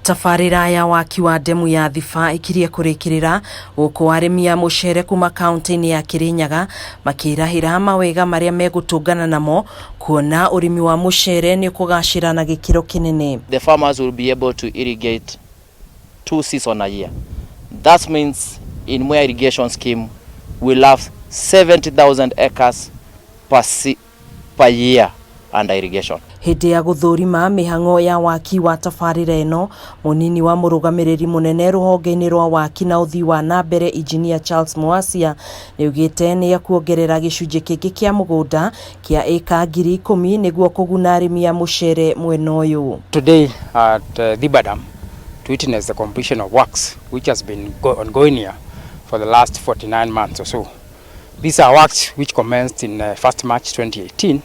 Tabarĩra ya waki wa ndemu ya Thiba ĩkirie kũrĩkĩrĩra gũkũ arĩmi a mũcere kuma kaunti-inĩ ya Kĩrĩnyaga makĩrahĩra mawega marĩa megũtũngana namo kuona ũrĩmi wa mũcere nĩ ũkũgacĩra na gĩkĩro kĩnene. The farmers will be able to irrigate two season a year. That means in Mwea irrigation scheme we'll have 70,000 acres per, per year under irrigation. Hĩndĩ ya gũthũrima mĩhang'o ya waki wa tabarĩra ĩno, mũnini wa mũrũgamĩrĩri mũnene rũhonge-inĩ rwa waki na ũthii wa na mbere Engineer Charles Muacia nĩaugĩte nĩ ekuongerera gĩcunjĩ kĩngĩ kĩa mũgũnda kĩa ĩka 10,000 nĩguo kũguna arĩmi a mũcere mwena ũyũ. Today at Thiba Dam to witness the completion of works which has been ongoing here for the last 49 months or so. These are works which commenced in 1st March 2018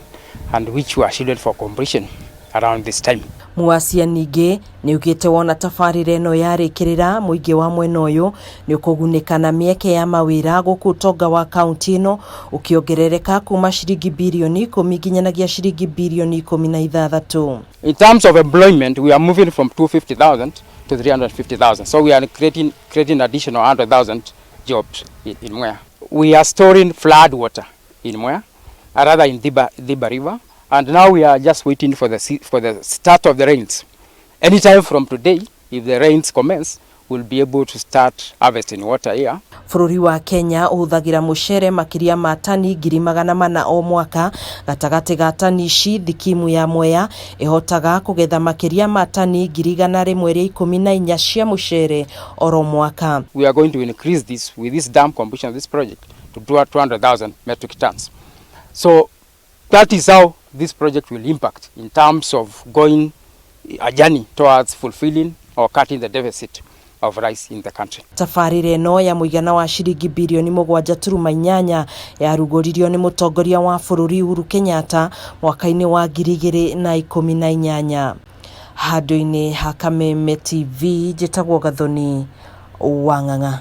and which were scheduled for completion around this time. Muacia ningĩ nĩaugĩte wona tabarĩra ĩno yarĩkĩrĩra mũingĩ wa mwena ũyũ nĩũkũgunĩka na mĩeke ya mawĩra gũkũ ũtonga wa kaunti ĩno ũkĩongerereka kuma ciringi birioni 10 nginyanagia ciringi birioni 16. In terms of employment, we are moving from 250,000 to 350,000. So we are creating additional 100,000 jobs in Mwea. We are storing flood water in Mwea, rather in Thiba River, and now we are just waiting for the start of the rains. Anytime from today, if the rains commence, we'll be able to start harvesting water here. Bũrũri wa Kenya ũhũthagĩra mũcere makĩria ma tani 400,000 o mwaka. Gatagatĩ ga tani ici, thikimu ya Mwea ĩhotaga kũgetha makĩria ma tani 114,000 cia mũcere oro mwaka. We are going to increase this with this dam completion of this project to 200,000 metric tons. So that is how this project will impact in terms of going a journey towards fulfilling or cutting the deficit of rice in the country. Tabarĩra ĩno ya mũigana wa ciringi birioni 7.8 yarugũririo nĩ mũtongoria wa bũrũri Uhuru Kenyatta mwaka-inĩ wa 2018. Handũ-inĩ ha Kameme TV, njĩtagwo Gathoni Wang'ang'a.